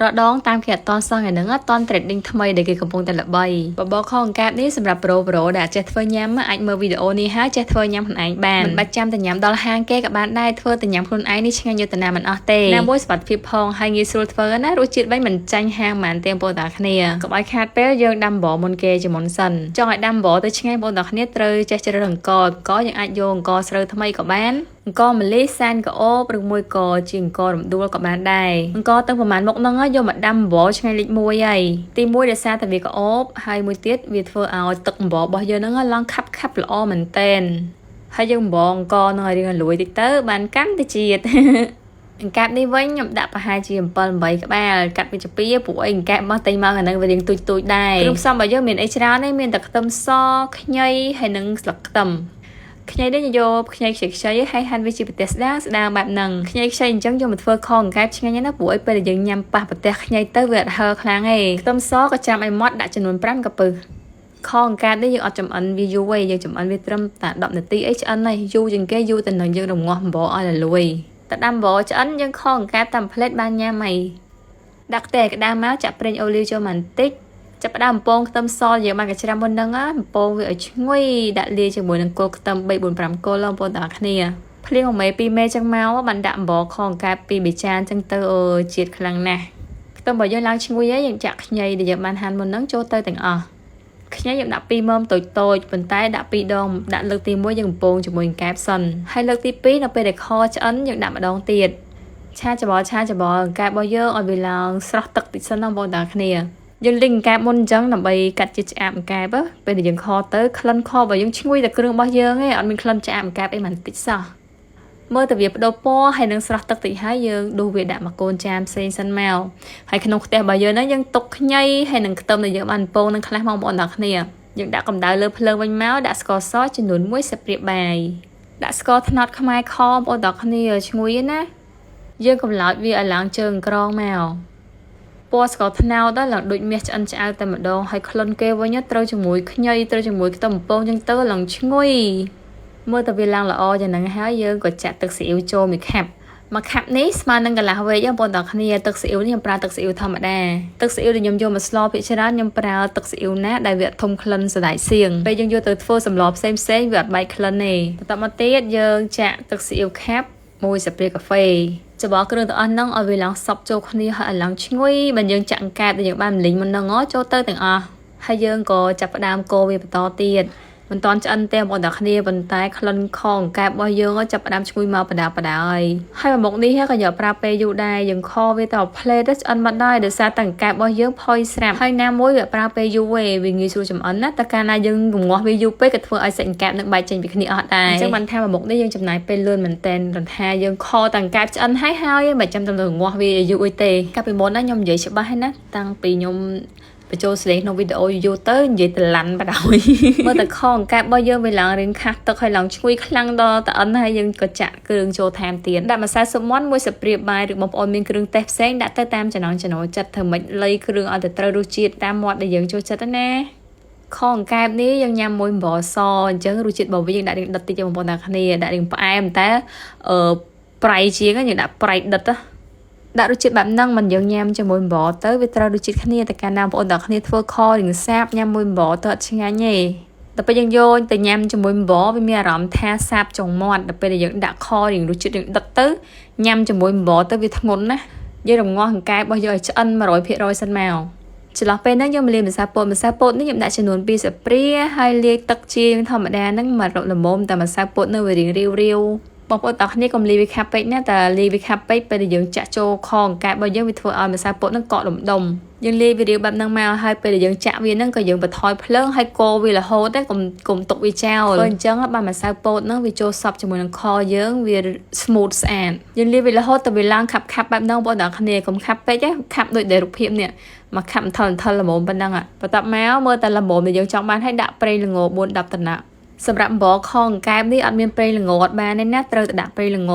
រដងតាមគេអត់តន់សោះថ្ងៃហ្នឹងអត់តន់ trending ថ្មីដែលគេកំពុងតែល្បីបបរខអង្កែបនេះសម្រាប់ pro pro ដែលចេះធ្វើញ៉ាំអាចមើលវីដេអូនេះហើយចេះធ្វើញ៉ាំខ្លួនឯងបានមិនបាច់ចាំតែញ៉ាំដល់ហាងគេក៏បានដែរធ្វើតែញ៉ាំខ្លួនឯងនេះឆ្ងាញ់យកតាណាមិនអស់ទេណាមួយសុវត្ថិភាពផងហើយងាយស្រួលធ្វើណារសជាតិវិញមិនចាញ់ហាងហ្មងទេបងប្អូនតាគ្នាកុំឲ្យខាតពេលយើងដាំបបរមុនគេជាមុនសិនចង់ឲ្យដាំបបរទៅឆ្ងាញ់បងប្អូនតាគ្នាត្រូវចេះជ្រើសរើសអង្ករអង្ករយើងអាចយកអង្ករស្រូវថ្មីក៏បានអង្ករម្លិះសានក្អូបឬមួយក៏ជាអង្កររំដួលក៏បានដែរអង្ករទាំងប្រហែលមុខហ្នឹងយកមកដាំអំបរឆ្ងាញ់លេខ1ហើយទី1ដោយសារតែវាក្អូបហើយមួយទៀតវាធ្វើឲ្យទឹកអំបររបស់យើងហ្នឹងឡើងខាប់ខាប់ល្អមែនតែនហើយយើងអំបរអង្ករហ្នឹងឲ្យរាងរលួយតិចទៅបានកាន់ទៅជាតិ អង្កែបនេះវិញខ្ញុំដាក់ប្រហែលជា7 8ក្បាលកាត់វាជាពីរព្រោះអីអង្កែបមកទិញមកអាហ្នឹងវារៀងទូចទូចដែរគ្រឿងផ្សំរបស់យើងមានអីច្រើនទេមានតែខ្ទឹមសខ្ញីហើយនិងស្លឹកខ្ទឹមខ្ញីនេះយកខ្ញីខ្ចីខ្ចីហើយហាន់វាជាប្រទេសស្ដាងស្ដាងបែបហ្នឹងខ្ញីខ្ចីអញ្ចឹងយកមកធ្វើខអង្កែបឆ្ងាញ់ណាស់ព្រោះអីពេលដែលយើងញ៉ាំប៉ះប្រទេសខ្ញីទៅវាអត់ហឹរខ្លាំងទេខ្ទឹមសក៏ចាំឲ្យម៉ត់ដាក់ចំនួន5កាពឹសខអង្កែបនេះយើងអត់ចំអិនវាយូរទេយើងចំអិនវាត្រឹមតែ10នាទីអីឆ្អិនហើយយូរជាងគេយូរតែនឹងយើងរងាស់អំបរឲ្យរលួយតែដាំអំបរឆ្អិនយើងខអង្កែបតាមផ្លេតបានញ៉ាំអីដាក់ខ្ទះក្តៅមកចាក់ប្រេងអូលីវចូលបន្តិចចាប់ផ្ដើមបំពងខ្ទឹមសយើងបានកញ្ច្រាំមុនហ្នឹងបំពងវាឲ្យឈ្ងុយដាក់លាយជាមួយនឹងគល់ខ្ទឹម3 4 5គល់បងប្អូនទាំងអស់គ្នាភ្លៀងមួយមេ2មេចឹងមកបានដាក់អំបរខអង្កែប2 3ចានចឹងទៅអូជាតិខ្លាំងណាស់ខ្ទឹមរបស់យើងឡើងឈ្ងុយហើយយើងចាក់ខ្ញីដែលយើងបានហាន់មុនហ្នឹងចូលទៅទាំងអស់ខ្ញីយើងដាក់2មើមតូចតូចប៉ុន្តែដាក់2ដងដាក់លើកទី1យើងបំពងជាមួយអង្កែបសិនហើយលើកទី2នៅពេលដែលខឆ្អិនយើងដាក់ម្ដងទៀតឆាច្បល់ឆាច្បល់អង្កែបរបស់យើងឲ្យវាឡើងស្រស់ទឹកតិចសិនណាបងប្អូនទាំងគ្នាយើងលីងអង្កែបមុនអញ្ចឹងដើម្បីកាត់ជាតិឆ្អាបអង្កែបពេលដែលយើងខទៅក្លិនខរបស់យើងឈ្ងុយតែគ្រឿងរបស់យើងឯងអត់មានក្លិនឆ្អាបអង្កែបអីមិនតិចសោះមើលតែវាបដូរពណ៌ហើយនឹងស្រស់ទឹកតិចហើយយើងដួសវាដាក់មកកូនចានផ្សេងសិនមកហើយក្នុងខ្ទះរបស់យើងហ្នឹងយើងទុកខ្ញីហើយនឹងខ្ទឹមដែលយើងបានពងនឹងខ្លះមកបងប្អូនទាំងគ្នាយើងដាក់កម្ដៅលើភ្លើងវិញមកដាក់ស្ករសចំនួន1ស្លាបព្រាបាយដាក់ស្ករត្នោតខ្មែរខបងប្អូនទាំងគ្នាឈ្ងុយណាយើងកំឡោចវាឲ្យឡើងជើងក្រងមកពណ៌ស្ករត្នោតដល់ឡើងដូចមាសឆ្អិនឆ្អៅតែម្ដងហើយក្លិនគេវិញត្រូវជាមួយខ្ញីត្រូវជាមួយខ្ទឹមបំពងចឹងទៅឡើងឈ្ងុយមើលតែវាឡើងល្អយ៉ាងហ្នឹងហើយយើងក៏ចាក់ទឹកស៊ីអ៊ីវចូលមួយខាប់មួយខាប់នេះស្មើនឹងកន្លះវែកបងប្អូនទាំងគ្នាទឹកស៊ីអ៊ីវនេះខ្ញុំប្រើទឹកស៊ីអ៊ីវធម្មតាទឹកស៊ីអ៊ីវដែលខ្ញុំយកមកស្លភាគច្រើនខ្ញុំប្រើទឹកស៊ីអ៊ីវណាដែលវាធំក្លិនសណ្តែកសៀងពេលយើងយកទៅធ្វើសម្លផ្សេងផ្សេងវាអត់បែកក្លិនទេបន្តមកទៀតយើងចាក់ទឹកស៊ីអ៊ីវខាប់មួយស្លាបព្រាកាហ្វេច្បល់គ្រឿងទាំងអស់ហ្នឹងឲ្យវាឡើងសព្វចូលគ្នាហើយឲ្យឡើងឈ្ងុយបើយើងចាក់អង្កែបដែលយើងបានម្លិញមុនហ្នឹងចូលទៅទាំងអស់ហើយយើងក៏ចាប់ផ្ដើមកូរវាបន្តទៀតមិនតន់ឆ្អិនទេបងប្អូនទាំងគ្នាប៉ុន្តែក្លិនខអង្កែបរបស់យើងចាប់ផ្ដើមឈ្ងុយមកបដាបដាហើយហើយមួយមុខនេះក៏យកប្រើពេលយូរដែរយើងខវាទៅផ្លេតឆ្អិនមកដែរដោយសារតែអង្កែបរបស់យើងផុយស្រាប់ហើយណាមួយវាប្រើពេលយូរឯងវាងាយស្រួលចំអិនណាតែកាលណាយើងរងាស់វាយូរពេកក៏ធ្វើឲ្យសាច់អង្កែបនឹងបែកចេញពីគ្នាអស់ដែរអញ្ចឹងបានថាមួយមុខនេះយើងចំណាយពេលលឿនមែនតែនរថាយើងខតែអង្កែបឆ្អិនហើយហើយមិនចាំតែរងាស់វាយូរអីទេកាលពីមុនណាខ្ញុំនិយាយច្បាស់ហើយណាតាំងពីខ្ញុំបញ្ចូលសលេងក្នុងវីដេអូយូរទៅនិយាយតឡាន់បដ ாய் មើលតែខអង្កែបរបស់យើងវាឡើងរៀងខាស់ទឹកហើយឡើងឈ្ងុយខ្លាំងដល់តអិនហើយយើងក៏ចាក់គ្រឿងចូលថែមទៀតដាក់ម្សៅស៊ុបមាន់មួយស្លាបព្រាបាយឬបងប្អូនមានគ្រឿងទេសផ្សេងដាក់ទៅតាមចំណង់ចំណូលចិត្តធ្វើម៉េចលៃគ្រឿងឲ្យទៅត្រូវរសជាតិតាមមាត់ដែលយើងចូលចិត្តណាខអង្កែបនេះយើងញ៉ាំមួយអំបិលសអញ្ចឹងរសជាតិរបស់វាយើងដាក់រៀងដិតតិចបងប្អូនទាំងគ្នាដាក់រៀងផ្អែមតែអឺប្រៃជាងយើងដាក់ប្រៃដិតណាដាក់រសជាតិបែបហ្នឹងមិនយើងញ៉ាំជាមួយអំបិលទៅវាត្រូវរសជាតិគ្នាតែកាលណាបងប្អូនទាំងគ្នាធ្វើខរៀងសាបញ៉ាំមួយអំបិលទៅអត់ឆ្ងាញ់ទេដល់ពេលយើងយកទៅញ៉ាំជាមួយអំបិលវាមានអារម្មណ៍ថាសាបចុងមាត់ដល់ពេលដែលយើងដាក់ខរៀងរសជាតិរៀងដិតទៅញ៉ាំជាមួយអំបិលទៅវាធ្ងន់ណាស់យើងរងាស់អង្កែបរបស់យើងឲ្យឆ្អិន100%សិនមកចន្លោះពេលហ្នឹងយើងមកលាយម្សៅពោតម្សៅពោតនេះខ្ញុំដាក់ចំនួន2ស្លាបព្រាហើយលាយទឹកជាងធម្មតាហ្នឹងមករល្មមតែម្សៅពោតនៅវារៀងរាវរាវបងប្អូនទាំងគ្នាកុំលាយវាខាប់ពេកណាតែលាយវាខាប់ពេកពេលដែលយើងចាក់ចូលខអង្កែបរបស់យើងវាធ្វើឲ្យម្សៅពោតហ្នឹងកកដុំដុំយើងលាយវារាវបែបហ្នឹងមកហើយពេលដែលយើងចាក់វាហ្នឹងក៏យើងបន្ថយភ្លើងហើយកូរវារហូតដែរកុំកុំទុកវាចោលព្រោះអញ្ចឹងបានម្សៅពោតហ្នឹងវាចូលសព្វជាមួយនឹងខយើងវា smooth ស្អាតយើងលាយវារហូតទៅវាឡើងខាប់ខាប់បែបហ្នឹងបងប្អូនទាំងគ្នាកុំខាប់ពេកខាប់ដូចដែលរូបភាពនេះមកខាប់ថលថលល្មមប៉ុណ្ណឹងបន្ទាប់មកមើលតែល្មមដែលយើងចង់បានឲ្យដាក់ប្រេងល្ង4 10តំណាក់សម្រាប់អំបរខអង្កែបនេះអត់មានប្រេងល្ងអត់បានទេណាត្រូវតែដាក់ប្រេងល្ង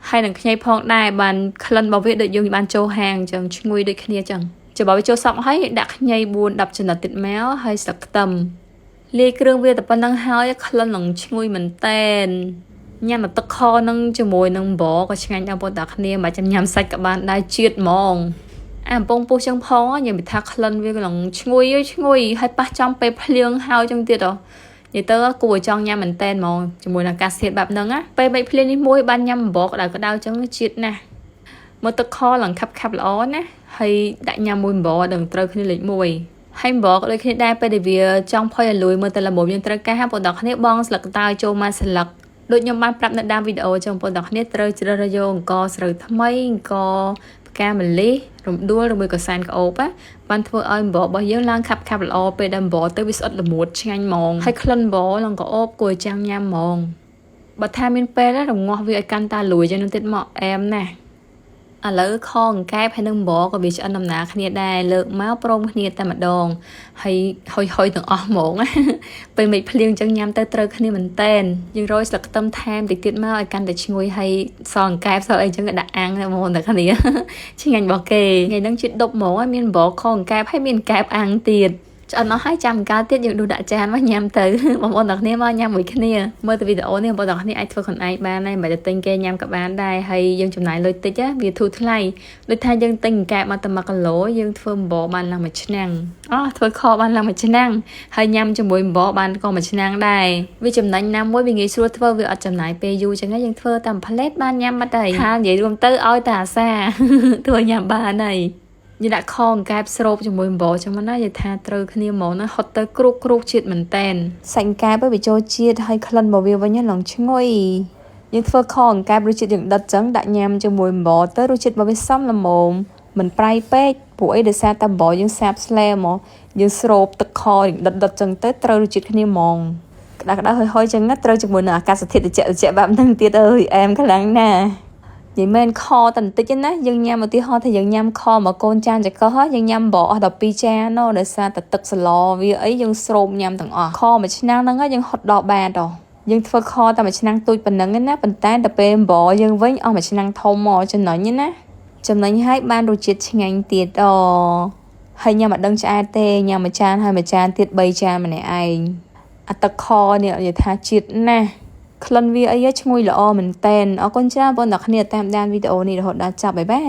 ហើយនឹងខ្ញីផងដែរបានក្លិនរបស់វាដូចយើងបានចូលហាងអញ្ចឹងឈ្ងុយដូចគ្នាអញ្ចឹងច្បល់វាចូលសពហើយដាក់ខ្ញី4 10ចំណិតទៀតមកហើយស្លឹកខ្ទឹមលាយគ្រឿងវាតែប៉ុណ្្នឹងហើយក្លិននឹងឈ្ងុយមែនតែនញ៉ាំទឹកខនឹងជាមួយនឹងអំបរក៏ឆ្ងាញ់ដល់បងប្អូនគ្នាមិនចាំញ៉ាំសាច់ក៏បានដែរជាតិហ្មង។ អាកំពង់ពុះចឹងផងនិយាយថាក្លិនវាកំឡុងឈ្ងុយឈ្ងុយហើយប៉ះចំពេលភ្លៀងហើយចឹងទៀតហ៎និយាយទៅគួរឲ្យចង់ញ៉ាំមែនតែនហ្មងជាមួយនឹងអាកាសធាតុបែបហ្នឹងណាពេលមេឃភ្លៀងនេះមួយបានញ៉ាំអំបរក្តៅក្តៅចឹងជាតិណាស់មើលទឹកខឡើងខាប់ខាប់ល្អណាហើយដាក់ញ៉ាំមួយអំបរដឹងត្រូវគ្នាលេខ1ហើយអំបរក៏ដូចគ្នាដែរពេលដែលវាចង់ផុយឲ្យលួយមើលតែល្មមយើងត្រូវការបងប្អូនគ្នាបងស្លឹកតើចូលមកស្លឹកដូចខ្ញុំបានប្រាប់នៅដើមវីដេអូចឹងបងប្អូនគ្នាត្រូវជ្រើសរើសយកអង្ករស្រូវថ្មីអង្ករផ្កាម្លិះរំដួលឬមួយក៏សែនក្អូបណាបានធ្វើឲ្យអំបររបស់យើងឡើងខាប់ខាប់ល្អពេលដែលអំបរទៅវាស្អិតល្មួតឆ្ងាញ់ហ្មងហើយក្លិនអំបរឡើងក៏អូបគួរឲ្យចាំងញ៉ាំហ្មងបើថាមានពេលរងាស់វាឲ្យកាន់តាលួយចឹងនឹងទៀតមកអែមណាស់ឥឡូវខអង្កែបហើយនឹងអំបរក៏វាឆ្អិនដំណើរគ្នាដែរលើកមកព្រមគ្នាតែម្ដងហើយហុយហុយទាំងអស់ហ្មងពេលមេឃភ្លៀងចឹងញ៉ាំទៅត្រូវគ្នាមែនតែនយើងរយស្លឹកខ្ទឹមថែមតិចទៀតមកឲ្យកាន់តែឈ្ងុយហើយសល់អង្កែបសល់អីចឹងក៏ដាក់អាំងតែហ្មងតែគ្នាឆ្ងាញ់របស់គេថ្ងៃហ្នឹងជាតិដប់ហ្មងហើយមានអំបរខអង្កែបហើយមានអង្កែបអាំងទៀតឆ្អិនអស់ហើយចាំកាលទៀតយើងដួសដាក់ចានមកញ៉ាំទៅបងប្អូនទាំងគ្នាមកញ៉ាំមួយគ្នាមើលទៅវីដេអូនេះបងប្អូនទាំងគ្នាអាចធ្វើខ្លួនឯងបានដែរមិនបាច់ទៅទិញគេញ៉ាំក៏បានដែរហើយយើងចំណាយលុយតិចវាធូរថ្លៃដូចថាយើងទិញអង្កែបមកតែ1គីឡូយើងធ្វើអំបរបានឡើងមួយឆ្នាំងអូធ្វើខបានឡើងមួយឆ្នាំងហើយញ៉ាំជាមួយអំបរបានក៏មួយឆ្នាំងដែរវាចំណេញណាស់មួយវាងាយស្រួលធ្វើវាអត់ចំណាយពេលយូរចឹងយើងធ្វើតាមផ្លេតបានញ៉ាំបាត់ហើយថានិយាយរួមទៅឲ្យតែអាសាធ្វើញ៉ាំបានហើយយើងដាក់ខអង្កែបស្រូបជាមួយអំបរចឹងមកណានិយាយថាត្រូវគ្នាហ្មងណាហត់ទៅគ្រូកគ្រូកជាតិមែនតែនសាច់អង្កែបវាចូលជាតិហើយក្លិនរបស់វាវិញឡើងឈ្ងុយយើងធ្វើខអង្កែបរសជាតិយើងដិតចឹងដាក់ញ៉ាំជាមួយអំបរទៅរសជាតិរបស់វាសមល្មមមិនប្រៃពេកព្រោះអីដោយសារតែអំបរយើងសាបស្លែហ្មងយើងស្រូបទឹកខយើងដិតដិតចឹងទៅត្រូវរសជាតិគ្នាហ្មងក្តៅក្តៅហុយហុយចឹងណាត្រូវជាមួយនឹងអាកាសធាតុត្រជាក់ត្រជាក់បែបហ្នឹងទៀតអើយអែមខ្លាំងណាស់និយាយមែនខតែបន្តិចណាយើងញ៉ាំឧទាហរណ៍ថាយើងញ៉ាំខមកកូនចានចកោះយើងញ៉ាំបអស់12ចានដោយសារតែទឹកសឡវាអីយើងស្រូបញ៉ាំទាំងអស់ខមួយឆ្នាំហ្នឹងយើងហត់ដល់បាតយើងធ្វើខតែមួយឆ្នាំទូចប៉ុណ្ណឹងណាប៉ុន្តែដល់ពេលអំបយើងវិញអស់មួយឆ្នាំធំមកចំណេញណាចំណេញហើយបានរសជាតិឆ្ងាញ់ទៀតអូហើយញ៉ាំអត់ដឹងឆ្អែតទេញ៉ាំមួយចានហើយមួយចានទៀត3ចានម្នាក់ឯងអាទឹកខនេះនិយាយថាជាតិណាស់ក្លិនវាអីឈ្ងុយល្អមែនតែនអរគុណច្រើនបងប្អូនគ្នាតាមដានវីដេអូនេះរហូតដល់ចប់បាយបាយ។